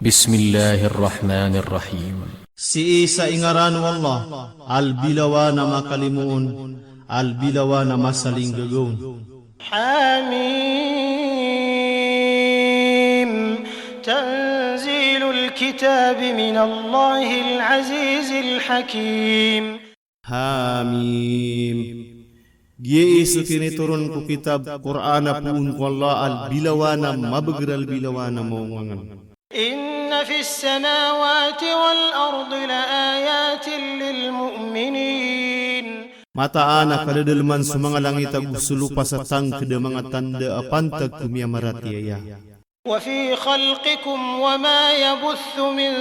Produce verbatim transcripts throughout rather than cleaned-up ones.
Bismillahir Rahmanir Rahim. Sii sa ingaran o Allah, Albilawan a Makalimoon, Albilawan a Masalinggagaon. Hamim. Tanzilul kitabi minallahil azizil hakim. Hamim. Giyai so kinitoron ko kitab, Qur'an, a poon ko Allah, Albilawan a Mabagr, Albilawan a Maongangan. Inna fis samawati wal ardi la ayatin lil mu'minin. Mataan a kadadalman so manga langit ago so lopa sa tangkd a manga tanda a pantag ko miyamaratiyaya. Wa fi khalqikum wa ma yabuthu min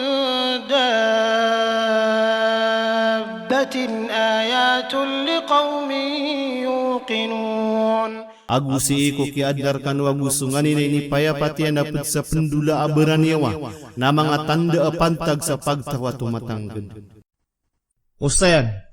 dabbatin ayatun liqawmin yuqinun. Ago sii ko kiyaadna rkano ago so nganin a inipayapatiyan a pd sa pndola a baraniyawa, na manga tanda a pantag sa pagtaw a tomatangkd. Osayan,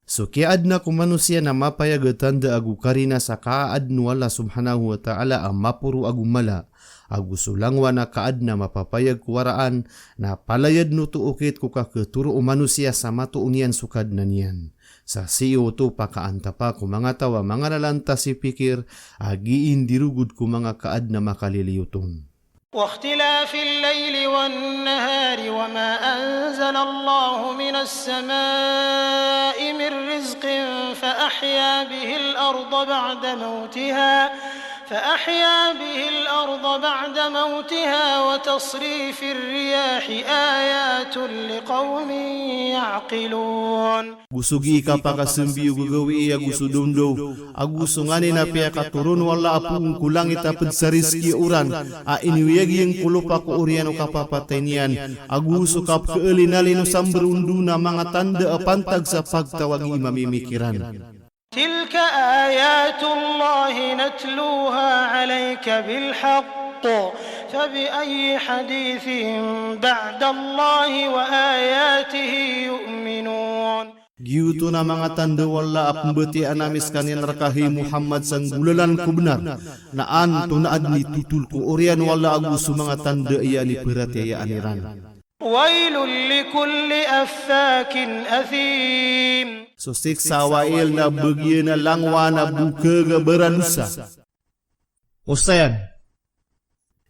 so kiyaadna ko manosiya na mapayag a tanda ago karina sa kaaadn o Allah subhanahu wa ta'ala a maporo ago mala, ago so langowan a kaadn a mapapayag ko waraan, na palayadn oto okit ko kakhatoro o manosiya sa matoon iyan so Kadnan iyan. Sa sii oto pakaantapa ko manga taw a manga lalantas i pikir a gii ndirogod ko manga kaadn a makaliliyoton. واختلاف الليل والنهار وما أنزل الله من السماء من رزق فأحيا به الأرض بعد موتها، فأحيا به الأرض بعد موتها وتصريف الرياح آيات لقوم يعقلون. Go so gii kapakasambi o gagawii ago so dawndaw, ago so nganin a piyakatoron o Allah a poon ko langit a pd sa rizki a oran, a iniyagiyang ko lopa ko oriyan o kapapatay niyan, ago so kapkaalinalin o samber o ndo na manga tanda a pantag sa pagtaw a gii mamimikiran. تلك آيات الله نتلوها عليك بالحق، فبأي حديث بعد الله وآياته يؤمنون. Giyoto na manga tanda o Allah a pmbatiyaan ami skaniyan rka, hay Muhammad, sa nggolalan ko bnar, na antonaa dn i totol ko oriyan o Allah ago so manga tanda iyan i paratiyayaan iran. ويل لكل أفاك أثيم. So siksa a wail na bagiyan a langowan a bokag a baradosa. Osayan,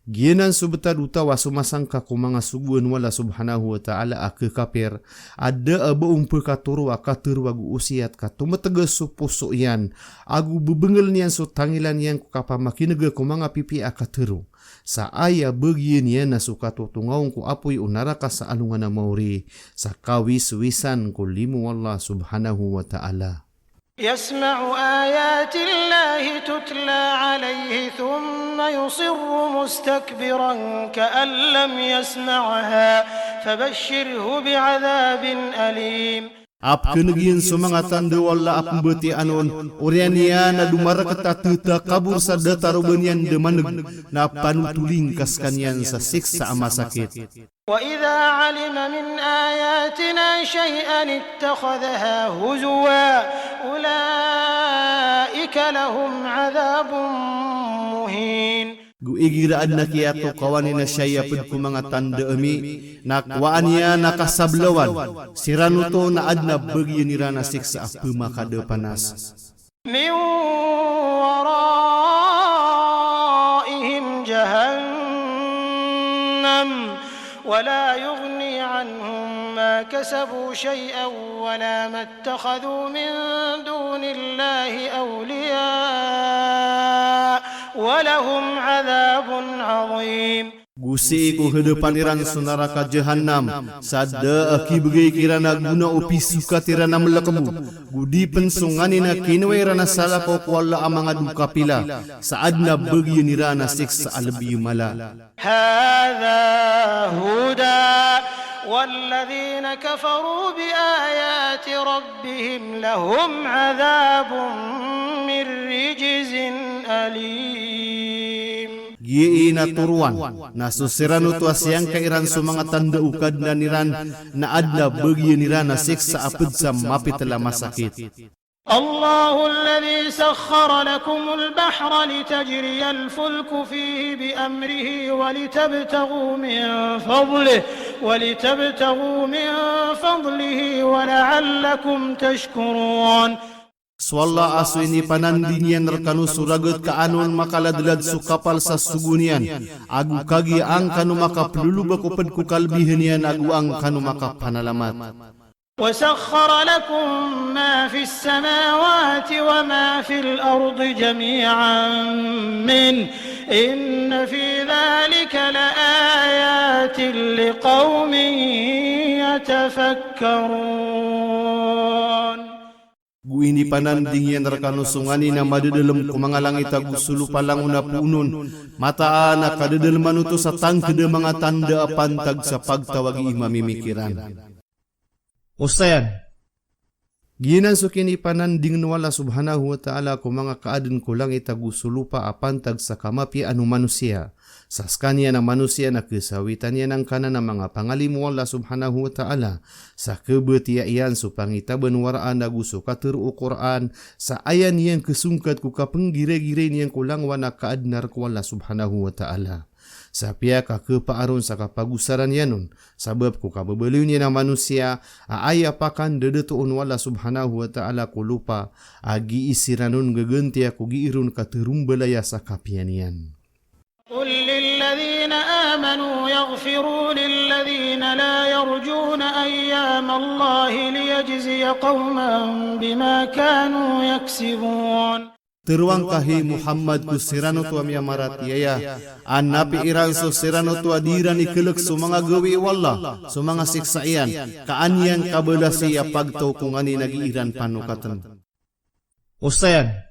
giyanan so btad o taw a somasangka ko manga sogoan o Allah subhanahu wa ta'ala a kakapir, a da a ba on pkatoro a katharo ago osiyat ka tomtgas so poso iyan, ago bbngl niyan so tangilan iyan ko kapamakinega ko manga pipiya a katharo. Sa aya bagiyan iyan na so katotongaw ko apoy o naraka sa alongan a maori, sa kawiswisan ko limo o Allah subhanahu wa ta'ala. يسمع آيات الله تتلى عليه ثم يصر مستكبرا كأن لم يسمعها فبشره بعذاب أليم. A pkhaneg iyan so manga tanda o Allah a pmbatiyaan on, oriyan iyan a domarkt a ttakabor sa datar o ba niyan da maneg, na panotoling ka skaniyan sa siksa a masakit. وإذا علم من آياتنا شيئا اتخذها هزوا أولئك لهم عذاب مهين. Go igira adn a kiyatokawan iyan a siyai a pd ko manga tanda ami, na kowaan iyan a kasablawan. Siran oto na adn a bagiyan iran a siksa a pmakadapanas. من ورائهم جهنم ولا يغني عنهم ما كسبوا شيئا ولا ما اتخذوا من دون الله أولياء ولهم عذاب عظيم. Go sii ko hadapan iran so naraka Jahannam, sa da a kibgay kiran a gona o pisokat iran a mlkbo, go di pn so nganin a kinowa iran a salakaw ko Allah a manga dokapila, sa adn a bagiyan iran a siksa a lbi mala. هذا هدى والذين كفروا بآيات ربهم لهم عذاب من رجز أليم. Giyai na toroan, na so siran oto a siyangka iran so manga tanda o Kadnan iran, na adn a bagiyan iran a siksa a pd sa mapitl a masakit. الله الذي سخر لكم البحر لتجري الفلك فيه بأمره ولتبتغوا من فضله، ولتبتغوا من فضله ولعلكم تشكرون. So Allah a so inipananding iyan rkano so ragat ka an on makaladlad so kapal sa sogo niyan, ago kagiya an kano makaplolobak o pd ko kalbihan iyan ago an kano makapanalamat. وسخر لكم ما في السماوات وما في الأرض جميعا منه إن في ذلك لآيات لقوم يتفكرون. Go inipananding iyan rkano so nganin a madadalm ko manga langit ago so lopa langon a poon on, mataan a kadadalman oto sa tangkd a manga tanda a pantag sa pagtaw a gii mamimikiran. Osayan, giyanan so kinipananding o Allah subhanahu wa ta'ala ko manga kaadn ko langit ago so lopa a pantag sa kamapiyaan o manosiya. Sa skaniyan a manosiya na khasawitan iyan angkanan a manga pangalimo o Allah subhanahu wa ta'ala, sa khabatiya iyan so pangitaban o waraan ago so katharo o Qur'an, sa aya niyan khasongkat ko kapnggiragiray niyan ko langowan a kaadnar ko Allah subhanahu wa ta'ala. Sa piyakakhapaaron sa kapagosaran iyan on, sabap ko kababaloy niyan a manosiya, a aya pakandadatoo o Allah subhanahu wa ta'ala ko lopa, a gii siran on gagantiya ko gii ron katharombalaya sa kapiya niyan. قل للذين آمنوا يغفروا للذين لا يرجون أيام الله ليجزي قوما بما كانوا يكسبون. Tharoang ka, hay Muhammad, ko siran oto a miyamaratiyaya, a napi iran so siran oto a di iran ikalk so manga gawii o Allah, so manga siksa iyan, ka an iyan kabalasi a pagtaw ko nganin a gii iran panokatn. Osayan,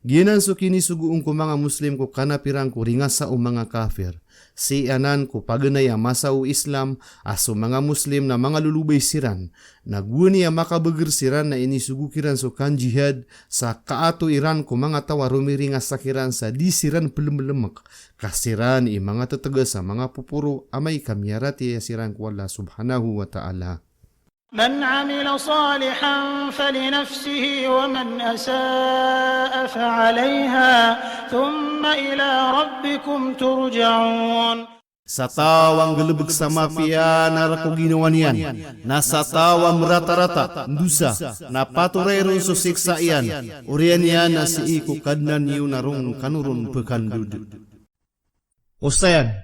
giyanan so kinisogo on ko manga Muslim ko kanapiran ko ringasa o manga kafir. Sii anan ko paganay a masa o Islam, a so manga Muslim na manga lolobay siran. Na gowani a makabagr siran na inisogo kiran so kanjihad, sa kaato iran ko manga taw a romiringasa kiran sa di siran plmlmk. Ka siran i manga ttgas a manga poporo amay ka miyaratiyaya siran ko Allah subhanahu wa ta'ala. من عمل صالحا فلنفسه ومن أساء فعليها ثم إلى ربكم ترجعون. Sa taw a nggalbk sa mapiya na rk o ginawa niyan, na sa taw a mratarata, ndosa, na patoray ron so siksa iyan, oriyan iyan na sii ko Kadnan iyo na roo kano ron pkandod. Osayan,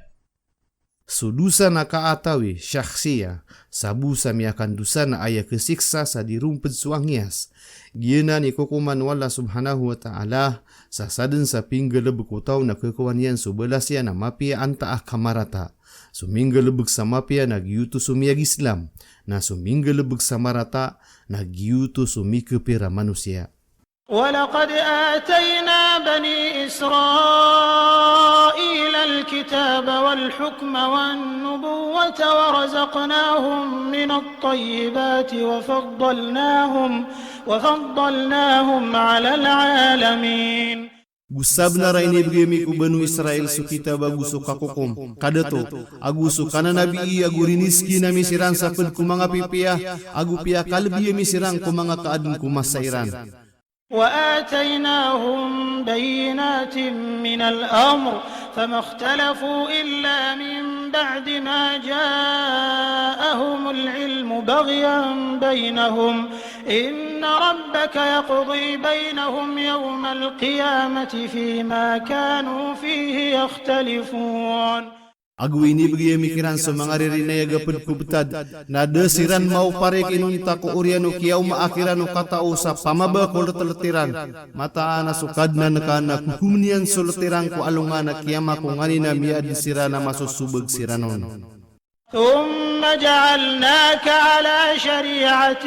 so dosa na kaatawi, shakhsiya, sa bo sa miyakandosa na aya khasiksa sa di ron pd so angiyas. Giyanan i kokoman o Allah subhanahu wa ta'ala, sa sadn sa pinggalbk o taw na khakawan iyan so balas iyan a mapiya antaa ka marata. So minggalbk sa mapiya na giyoto so miyag-Islam, na so minggalbk sa marata na giyoto so mikapir a manosiya. ولقد آتينا بني إسرائيل الكتاب والحكم والنبوة ورزقناهم من الطيبات وفضلناهم، وفضلناهم على العالمين. Go sabnar a inibgay ami ko Banu Israil so kitab ago so kakokom, kadato, ago so kananabii ago riniskian ami siran sa pd ko manga pipiya, ago piyakalbi ami siran ko manga kaadn ko masa iran. وآتيناهم بينات من الأمر فما اختلفوا إلا من بعد ما جاءهم العلم بغيا بينهم إن ربك يقضي بينهم يوم القيامة فيما كانوا فيه يختلفون. Ago inibgay ami kiran so manga ririnayag a pd ko btad, na da siran maopar i inonta ko oriyan o kiyaoma a kiran o katao sa pamaba ko ltltiran. Mataan a so Kadnan ka na kokomn iyan so ltiran ko alongan a kiyama ko nganin a miyaadn siran a masosobag siran on. ثم جعلناك على شريعة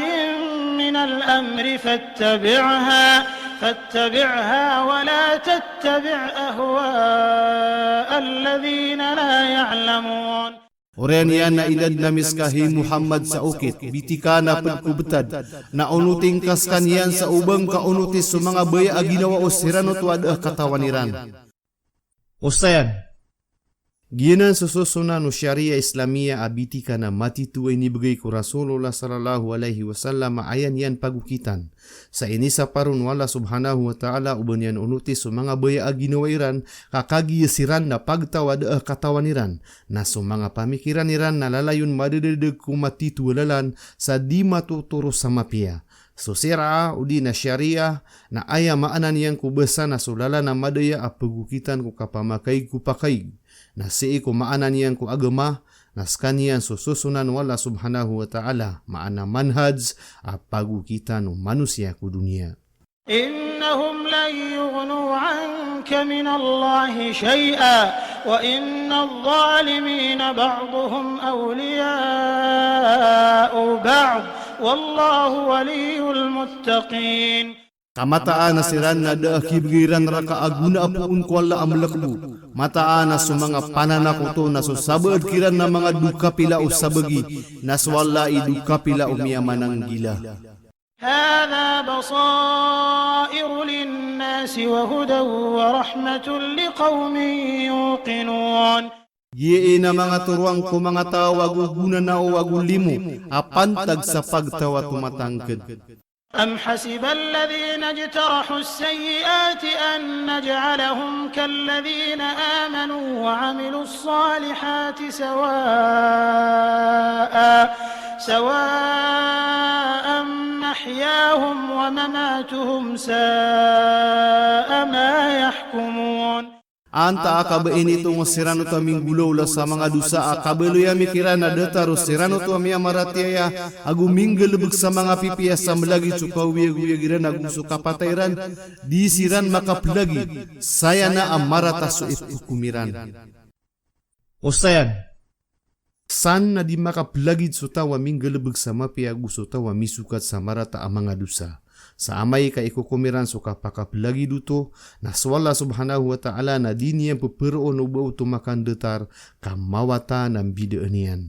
من الأمر فاتبعها، فاتبعها ولا تتبع أهواء الذين لا يعلمون. Oriyan iyan na inadn ami ska, hay Muhammad, sa okit, bitikan a pd ko btad, na onoti ngka skaniyan sa o ba ngka onoti so manga baya a ginawa o siran oto a da a katawan iran. Osayan, Giyanan so sosonan o Sharia Islamiyah a bitikan a matito a inibegay ko Rasulullah sallallahu alaihi wasallam a aya niyan pagokitan. Sa inisapar on o Allah subhanahu wa ta'ala o ba niyan onoti so manga baya a ginawa iran, ka kagiya siran na pagtaw a da a katawan iran, na so manga pamikiran iran na lalayon madadadeg ko matito a lalan sa di matotoro sa mapiya. So sir'ah odi na Sharia na aya maana niyan ko basa na so lalan a madaya a pagokitan ko kapamakaig ko pakaig. Na sii ko maana niyan ko agama, na sekaniyan so sosonan o Allah subhanahu wa ta'ala, maana manhaj a pagokitan o manosiya ko doniya. إنهم لن يغنوا عنك من الله شيئا وإن الظالمين بعضهم أولياء بعض والله ولي المتقين. Ka mataan a siran na da a kibegay iran raka a gona a poon ko Allah a melekebo. Mataan a so manga pananakoto na so sabaad kiran na manga dokapila o sabagi, na so Allah i dokapila o miyamananggila. هذا بصائر للناس وهدى ورحمة لقوم يوقنون. Giya na manga toroang ko manga taw ago gonanao ago limo a pantag sa pagtaw a tomatangked. أم حسب الذين اجترحوا السيئات أن نجعلهم كالذين آمنوا وعملوا الصالحات سواء، سواء محياهم ومماتهم ساء ما يحكمون. Antaa ka ba initong o siran oto a minggolawla sa manga dosa a kabaloy ami kiran a datar o siran oto a miyamaratiyaya ago minggalebek sa manga pipiya sa melagid so kaoyagoyag iran ago so kapatay iran, di siran makaplagid, saya na a marata so iphokom iran. Osayan. San na di makaplagid so taw a minggalebek sa mapiya ago so taw a misokat sa marata a manga dosa. Sa amay ka ikokom iran so kapakaplagid oto, na so Allah subhanahu wa ta'ala na di niyan peperoon o ba oto makandatar, ka mawatan a mbidaan iyan.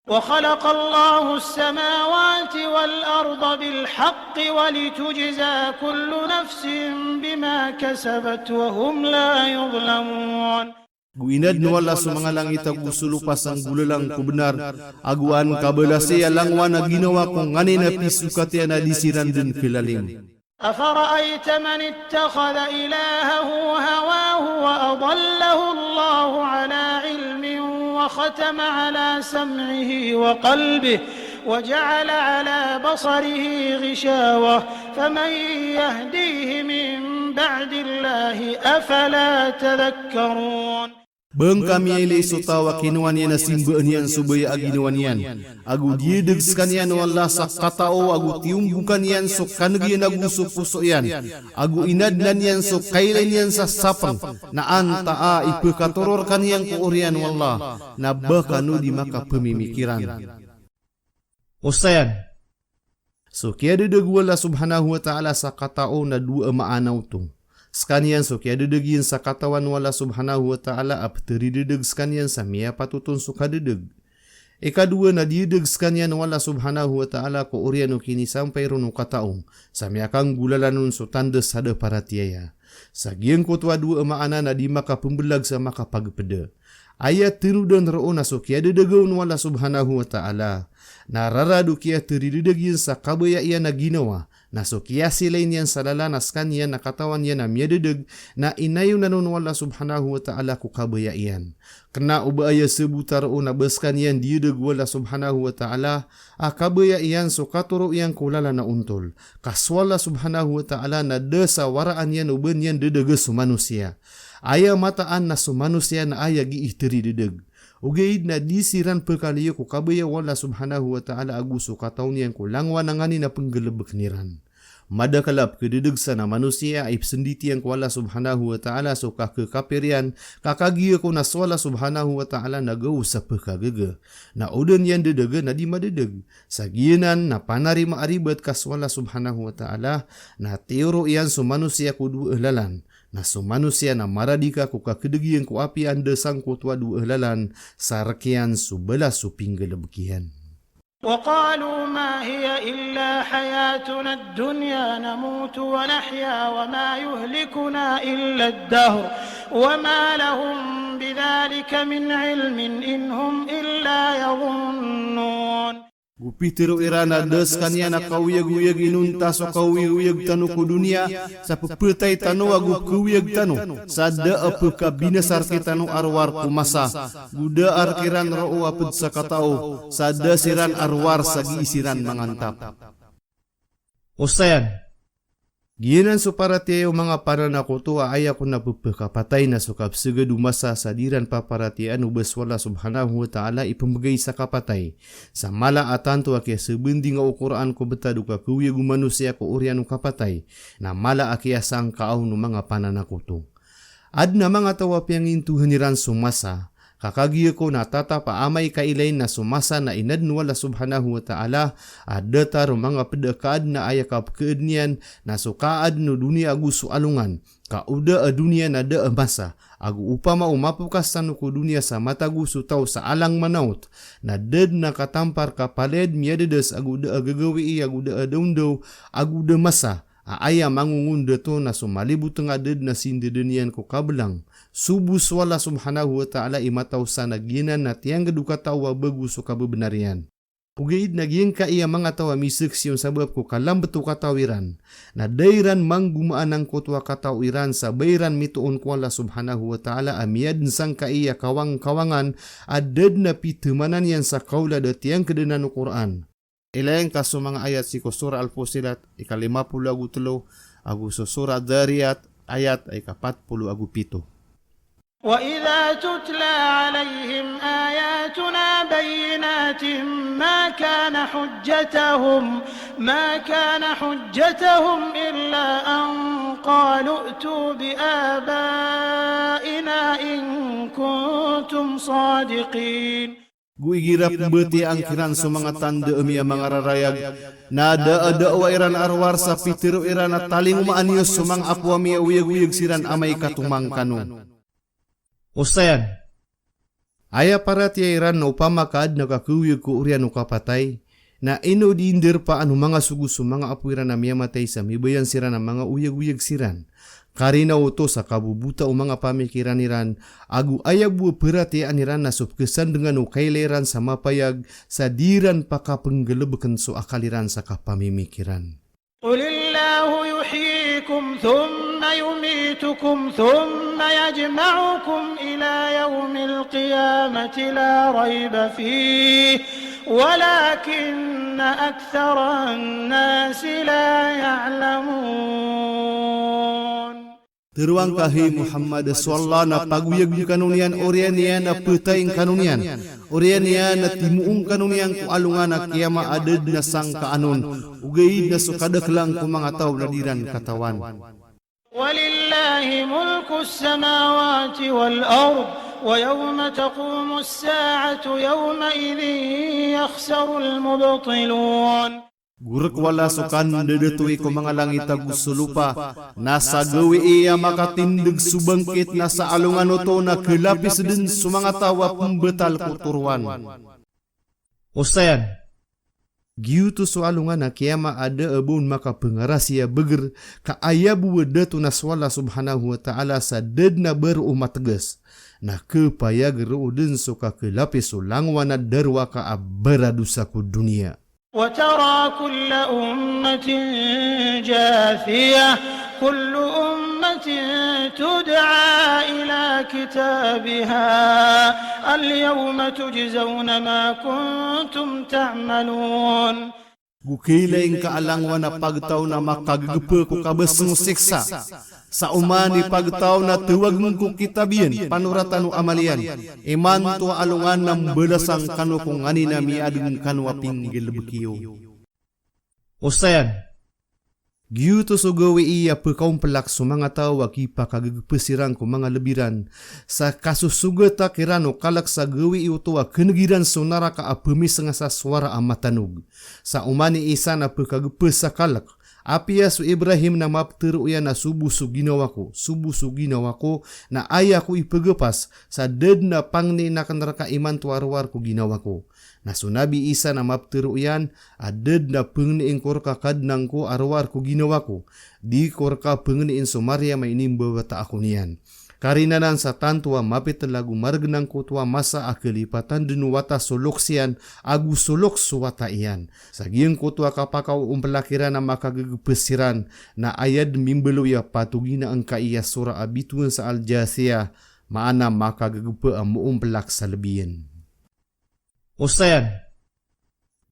وخلق الله السماوات والأرض بالحق ولتجزى كل نفس بما كسبت وهم لا يظلمون. Ago inadn o Allah so manga langit ago so lopa sa nggolalan ko benar, ago an kabalasi a langowan a ginawa ko nganin a pisokat iyan a di siran dn kelalim. أفرأيت من اتخذ إلهه هواه وأضله الله على علم وختم على سمعه وقلبه وجعل على بصره غشاوة فمن يهديه من بعد الله أفلا تذكرون. Ba ngka miyailay so taw a kinowa niyan a simbaan iyan so baya a ginawa niyan, ago diyadeg sekaniyan o Allah sa katao ago tiyombokan iyan so kaneg iyan ago so poso iyan, ago inadnan iyan so kailay niyan sa sapeng, na antaa i pekatoro rekaniyan ko oriyan o Allah, na ba kano di makapemimikiran. Osayan. So kiyadedeg o Allah subhanahu wa ta'ala sa katao na dowa a maana oto. Sekaniyan so kiyadedeg iyan sa katawan o Allah subhanahu wa ta'ala a peteridedeg sekaniyan sa miyapatoton so kadedeg. Ikadowa na diyedeg sekaniyan o Allah subhanahu wa ta'ala ko oriyan o kinisampay ron o katao, sa miyakanggolalan on so tandes sa da paratiyaya. Sa giyangkoto a dowa a maana na di makapembelag sa makapagpeda. Aya tenodan roo na so kiyadedega on o Allah subhanahu wa ta'ala na rarad o kiyateridedeg iyan sa kabaya iyan a ginawa, na so kiyasilay niyan sa lalan a sekaniyan a katawan iyan a miyadedeg, na inayonan on o Allah subhanahu wa ta'ala ko kabaya iyan. Kena o ba aya sebota roo na ba sekaniyan diyedeg o Allah subhanahu wa ta'ala a kabaya iyan so katoro iyan ko lalan a ontol. Ka so Allah subhanahu wa ta'ala na da sa waraan iyan o ba niyan dedega so manosiya. Aya mataan na so manosiya na aya gii teridedeg. Ogaid na di siran pekaliyo ko kabaya o Allah subhanahu wa ta'ala ago so katao niyan ko langowan a nganin a penggalebeken iran. Madakel a pekededeg san a manosiya a ipesendit iyan ko Allah subhanahu wa ta'ala so kakekapir iyan, ka kagiya ko na so Allah subhanahu wa ta'ala na gaos a pekagaga. Na o da niyan dedega na di madedeg. Sa giyanan na panarima a ribat ka so Allah subhanahu wa ta'ala na tiyoro iyan so manosiya ko dowa a lalan. Na so manosiya na maradika ko kakedeg iyan ko apiya anda sangkoto a dowa a lalan, sa rek iyan so balas o pinggalebek iyan. وقالوا ما هي إلا حياتنا الدنيا نموت ونحيا وما يهلكنا إلا الدهر وما لهم ذلك من علم إن هم إلا يظنون. Go pitharo iran a da skaniyan a kaoyagoyag inonta so kaoyagoyag tano ko doniya, sa pepetay tano ago kaoyag tano, sa da a pekabinasa rektano a rowar ko masa, go da a rekiran roo a ped sakatao, sa da siran a rowar sa gii siran mangantap. Osayan. Giyanan so paratiyaya o manga pananakoto a aya kon a pepekapatay na so kapesegad o masa sa di ran paparatiyayaan o ba so Allah subhanahu wa ta'ala i pembegay sa kapatay. Sa mala a tanto a kiyasebendinga o Qur'an ko betad o kakaoyag o manosiya ko oriyan o kapatay, na mala a kiyasangkaaw o manga pananakoto. Aden a manga taw a piyangintohan iran so masa, ka kagiya kon a tatap a amay ka ilayin na so masa na inaden o Allah subhanahu wa ta'ala a datar o manga ped a kaaden a aya kapekaaden iyan na so kaaden o doniya ago so alongan, ka o da a doniya na da a masa, ago opama o mapokas tano ko doniya sa matago so taw sa alang manaot, na da den a katampar ka palaya den miyadadas ago da a gagawii ago da a dawndaw ago da masa, a aya mangongondat on na so maliboteng a da den a sindadaniyan ko kabelang. So bo so Allah subhanahu wa ta'ala i mataw sa na giyanan na tiyangged o kataw a bago so kabebenar iyan. Ogaid na giyangkai a manga taw a miseksi on sabap ko kalambet o kataw iran, na da iran manggomaan angkoto a kataw iran sa ba iran mitoon ko Allah subhanahu wa ta'ala a miyaden sangkai a kawangkawangan a da den a pitemanan iyan sa kaolad a tiyangkedanan o Qur'an. Ilay ngka so manga ayat sii ko Surah Al-Fussilat, ika lima polo ago telo, ago so Surah Dhariyat, ayat ika pat polo ago pito. وإذا تتلى عليهم آياتنا بينات ما كان حجتهم، ما كان حجتهم إلا أن قالوا ائتوا بآبائنا إن كنتم صادقين. Go igira pembatiyaan kiran so manga tanda a miyamangararayag, na da a daawa iran a rowar sa pitharo iran a talingomaan iyo so manga apo a miyaoyagoyag siran amay ka tomang kano. Osayan. Aya paratiyaya iran na opama ka aden a kakaoyag ko oriyan o kapatay, na ino di ndarpaan o manga sogo so manga apo iran a miyamatay sa mibayan siran a manga oyagoyag siran. Karina oto sa kabobota o manga pamikiran iran, ago aya bo a paratiyayaan iran na so pekesandengan o kailay iran sa mapayag, sa di iran pakapenggalebeken so akal iran sa kapamimikiran. قل الله يحييكم ثم يميتكم ثم يجمعكم إلى يوم القيامة لا ريب فيه ولكن أكثر الناس لا يعلمون. Tharoa ngka, hay Muhammad, a so Allah na pagoyagen kano niyan, oriyan iyan na petayen kano niyan, oriyan iyan na timoon kano niyan ko alongan a kiyama a da den a sangkaan on, ogaid na so kadakelan ko manga taw na di iran katawan. ولله ملك السماوات والأرض ويوم تقوم الساعة يومئذ يخسر المبطلون. Go rek o Allah so kandadatowi ko manga langit ago so lopa, na sa gawii a makatindeg so bangkit na sa alongan oto na kelapis den so manga taw a pembetal ko toroan. Osayan. Giyoto so alongan a kiyama a da a ba on makapengarasi a beger, ka aya bo a dato na so Allah subhanahu wa ta'ala sa da den a ba roo mategas. Na kepayag roo den so kakelapis o langowan a darowaka a baradosa ko doniya. وترى كل أمة جاثية، كل أمة تدعى إلى كتابها، اليوم تجزون ما كنتم تعملون. Go kailay ngka a langowan a pagtaw na makagegepe ko kabaseng o siksa. Sa oman i pagtaw na tawagen ko kitab iyan, panoratan o amal iyan. Imanto a alongan na mbalasan kano ko nganin a miyaadeg kano a pinggalebek iyo. Osayan. Giyoto so gawii a pekaompelak so manga taw a kipakagegepe siran ko manga lebi ran, sa kasosogat a kiran o kalek sa gawii oto a keneg iran so naraka a pemiseng sa sowara a matanog. Sa oman i isa na pekagepe sa kalek, apiya so Ibrahim na mapetero iyan a so bo so ginawa ko, so bo so ginawa ko, na aya ko ipegepas, sa da den a pangeneen aken reka imanto a rowar ko ginawa ko. Na so Nabi Isa na mapetero iyan a da den a pengeneen ko reka Kadnan ko a rowar ko ginawa ko. Di ko reka pengeneen so Maryam a inimbawataan ko niyan. Karina nan sa tanto a mapitl ago margn angkoto a masa a kalipatan dn o wata so loks iyan ago so loks so wata iyan. Sa giyangkoto a kapakaoomplak iran a makagagps siran na aya dn mimbaloy a patoginaan ka iya sora a bitowan sa Al-Jathiyah, maana makagagpa a moomplak sa lbiyan. Osayan.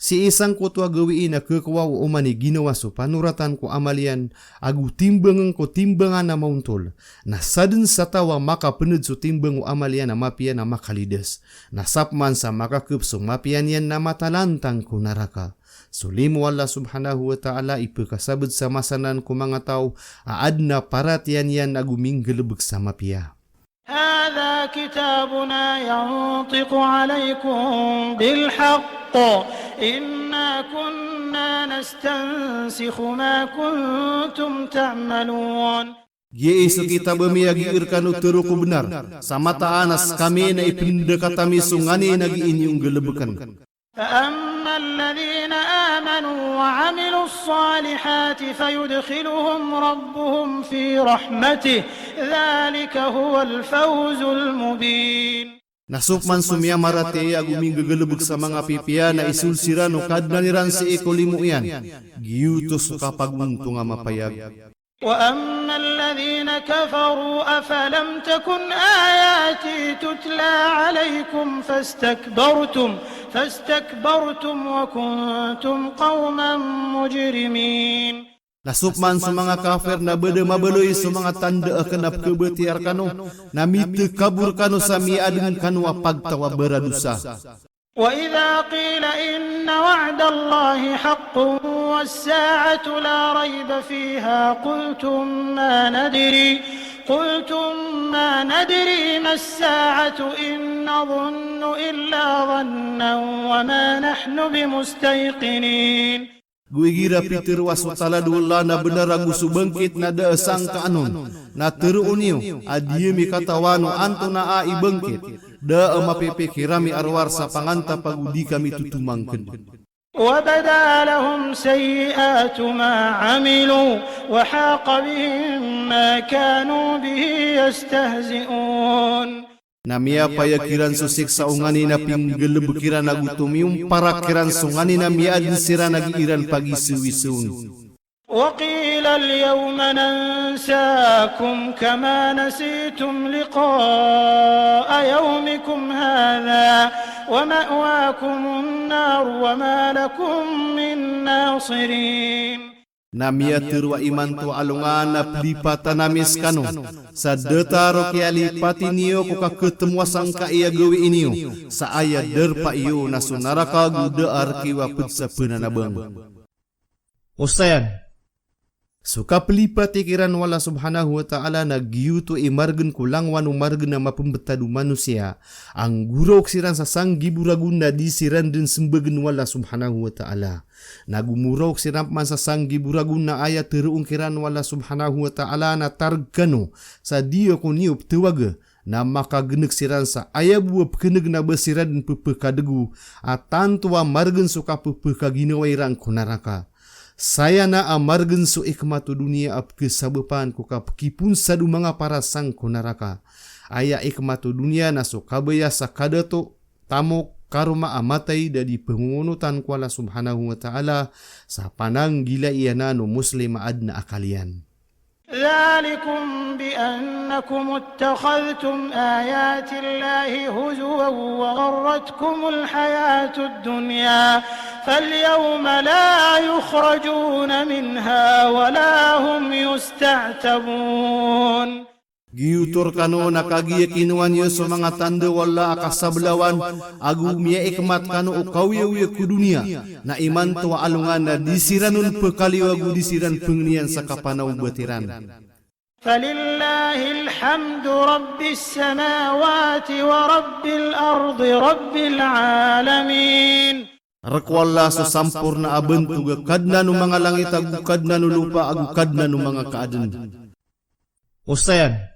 Sii sangkoto a gawii na khakowa o oman i ginawa so panoratan ko amal iyan, ago timbangn ko timbangan a maontol. Na sadn sa taw a makapnd so timbang o amal iyan a mapiya na makalidas. Na sapman sa makakp so mapiya niyan na matalantang ko naraka. So limo o Allah subhanahu wa ta'ala i phakasabd sa masa nan ko manga taw a adn a paratiyaya niyan ago minggalbk sa mapiya. هذا كتابنا ينطق عليكم بالحق إنا كنا نستنسخ ما كنتم تعملون. Giya i so kitab ami a gii rkano tharoon ko bnar, sa mataan a skami na ipndkat ami so nganin a gii niyo nggalbkn. فأما الذين آمنوا وعملوا الصالحات فيدخلهم ربهم في رحمته ذلك هو الفوز المبين. Na so pman so miyamaratiyaya ago minggagalbk sa manga pipiya na isold siran o Kadnan iran sii ko limo iyan, giyoto so kapagontong a mapayag. وأما الذين كفروا أفلم تكن آياتي تتلى عليكم فاستكبرتم فاستكبرتم وكنتم قوما مجرمين. Na so pman so manga kafir na ba da mabaloy so manga tanda akn a pkhabatiya rkano, na mitakabor kano sa miyaadn kano a pagtaw a baradosa. وإذا قيل إن وعد الله حق والساعة لا ريب فيها قلتم ما ندري قلتم ما ندري ما الساعة إن نظن إلا ظنا وما نحن بمستيقنين. Go igira pitharo a so talad o Allah na bnar ago so bangkit na da a sangkaan on, na tharoon iyo a di ami katawan o antonaa i bangkit, da a mapipikir ami a rowar sa pangantap ago di kami totomangkd. وبدا لهم سيئات ما عملوا وحاق بهم ما كانوا به يستهزئون. Na miyapayag kiran so siksa o nganin a pinggalbk iran ago tomiyomparak kiran so nganin a miyaadn siran a gii ran pagisowisown. وقيل اليوم ننساكم كما نسيتم لقاء يومكم هذا ومأواكم النار وما لكم من ناصرين. Na miyatharo a imanto a alongan na plipatan ami skano sa datar o kiyalipati niyo ko kakhatmo a sangkai a gawii niyo, sa aya darpa iyo na so naraka ago da a rk iyo a pd sa pnanabang. Osayan. So kaplipati kiran o Allah subhanahu wa ta'ala na giyoto i margn ko langowan o margn a mapmbtad o manosiya. Anggoraok siran sa sanggibo ragon na di siran dn smbagn o Allah subhanahu wa ta'ala. Na gomoraok siran pman sa sanggibo ragon na aya tharoon kiran o Allah subhanahu wa ta'ala na targ kano sa di ako niyo pthawaga, na makagnk siran sa aya bo a pkneg na ba siran dn pphakadgo a tanto a margn so kapphakaginawai ran ko naraka. Sayana a margn so ikmat o doniya a pkhasabapan ko kapkhiponsad o manga parasang ko naraka. Aya ikmat o doniya na so kabaya sa kadato, tamok, karoma a matay da di pngongonotan ko Allah subhanahu wa ta'ala sa pananggilai anan o Muslim a adn a akal iyan. ذلكم بأنكم اتخذتم آيات الله هزوا وغرتكم الحياة الدنيا فاليوم لا يخرجون منها ولا هم يستعتبون. Giyoto rkano na kagiya kinowa niyo so manga tanda o Allah a kasablawan, ago miyaikmat kano o kaoyagoyag ko doniya, na imanto a alongan na di siran on pkaliyo ago di siran pngniyan sa kapanaobat iran. فلله الحمد رب السماوات ورب الأرض رب العالمين. Rk o Allah so samporna a bantog a Kadnan o manga langit ago Kadnan o lopa ago Kadnan o manga kaadn. Osayan.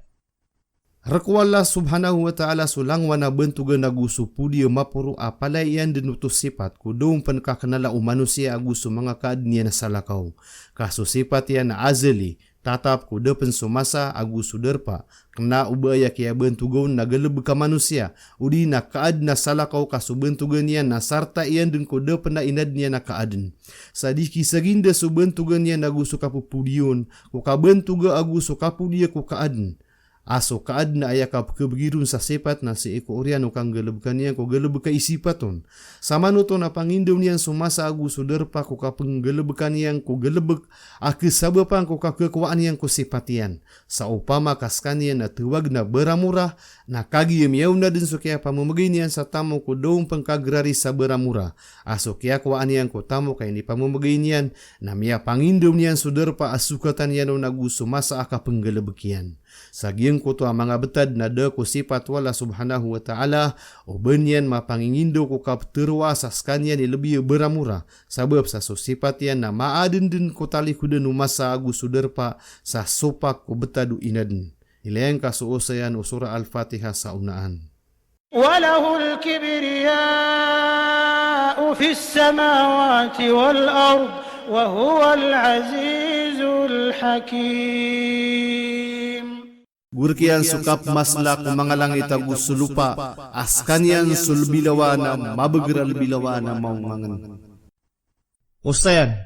Rk o Allah subhanahu wa ta'ala so langowan a bantogan ago so podi a maporo a palaya iyan dn oto sipat ko da on pn kaknala o manosiya ago so manga kaadn iyan a salakaw. Ka so sipat iyan na azali, tatap ko da pen so masa ago so darpa. Kena o ba aya kiyabantoga on na galebek a manosiya, odi na kaadn a salakaw ka so bantogan iyan na sarta iyan den ko da pen a inadn iyan a kaadn. Sa di kisaginda so bantogan iyan ago so kapopodiya on ko kabantoga ago so kapodiya ko kaadn. A so kaadn na aya kapekebegi ron sa sipat na sii ko oriyan o kanggalebekan iyan ko galebek a isipat on. Samanoto na pangindaw niyan so masa ago so darpa ko kapenggalebekan iyan ko galebek a kesabapan ko kakekowaan iyan ko sipat iyan. Sa opama ka sekaniyan na tawag na baramora, na kagiya miyaona den so kiyapamemegay niyan sa tamok o da on pen kagerari sa baramora. A so kiyakowaan iyan ko tamok a inipamemegay niyan, na miyapangindaw niyan so darpa a sokatan iyan on ago so masa a kapenggalebek iyan. Sa giyangkoto a manga betad na da ko sipat o Allah Subhanahu wa Ta'ala, o ba niyan mapangingindaw ko kapteroa sa sekaniyan i lebi a baramora, sabap sa so sipat iyan na maaden den ko talikodan o masa ago so darpa sa sopak ko betad o inadn. Ilay angka so osayan o Surah Al-Fatiha sa onaan. وله الكبرياء في السماوات والأرض وهو العزيز الحكيم. Go rek iyan so kapmasla ko manga langit ago so lopa, a sekaniyan so lebi lawan a mabeger a lebi lawan a maongangen. Osayan.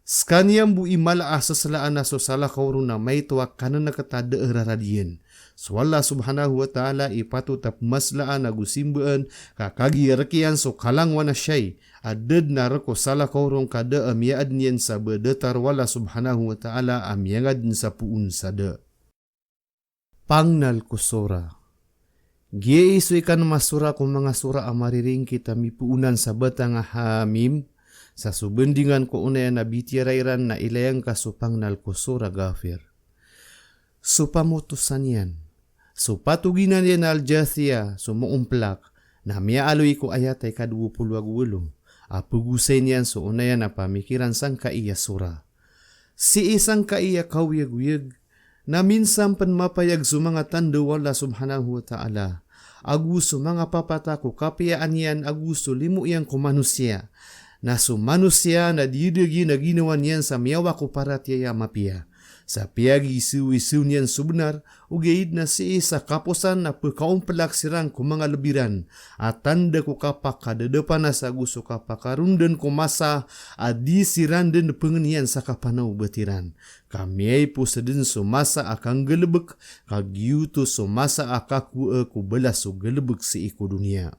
Sekaniyan bo i mala a seslaan a so salakaw ron na maito a kaneneket a da a rarad iyan. So Allah Subhanahu wa Ta'ala i patot a pemaslaan ago simbaan, ka kagiya rek iyan so kalangowan a siyai, a da den a rek o salakaw ron ka da a miyaadn iyan sa ba datar o Allah Subhanahu wa Ta'ala a miyangadn sa poon sa da. Pangnal ko sora. Giyai so ikanema sora ko manga sora a mariringkit a mipoonan sa batang a Ha Mim, sa so bandingan ko onaya na bitiyara iran na ilay angka so pangnal ko sora Ghafir. So pamotosan iyan, so patoginan iyan a Al-Jathiyah, so maomplak, na miyaaloy ko ayat a ika dowa polo ago walo, a pegosay niyan so onaya na pamikiran sangkai a sora. Sii sangkai a kaoyagoyag, na minsan pen mapayag so manga tanda o Allah Subhanahu wa Ta'ala, ago so manga papata ko kapiyaan iyan ago so limo iyan ko manosiya. Na so manosiya na diyadagi na ginawa niyan sa miyawa ko paratiyaya a mapiya. Sa piyagisewisew niyan so benar, ogaid na sii sa kaposan na pekaomplak siran ko manga lebi ran, a tanda ko kapakadadapanas ago so kapakarondan ko masa a di siran den pengeniyan sa kapanaobat iran. Ka miyaipos den so masa a kanggalebek, ka giyoto so masa a kakowaa ko balas o galebek sii ko doniya.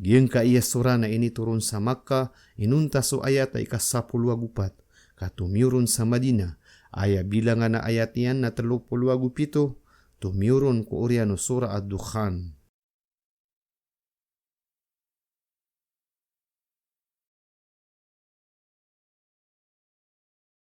Giyangkai a sora na initoron sa Makkah, inonta so ayat a ika sapolo ago pat, ka tomiyoron sa Madinah, aya bilangan a ayat iyan na telo polo ago pito, tomiyoron ko oriyan o Surah Ad-Dukhan.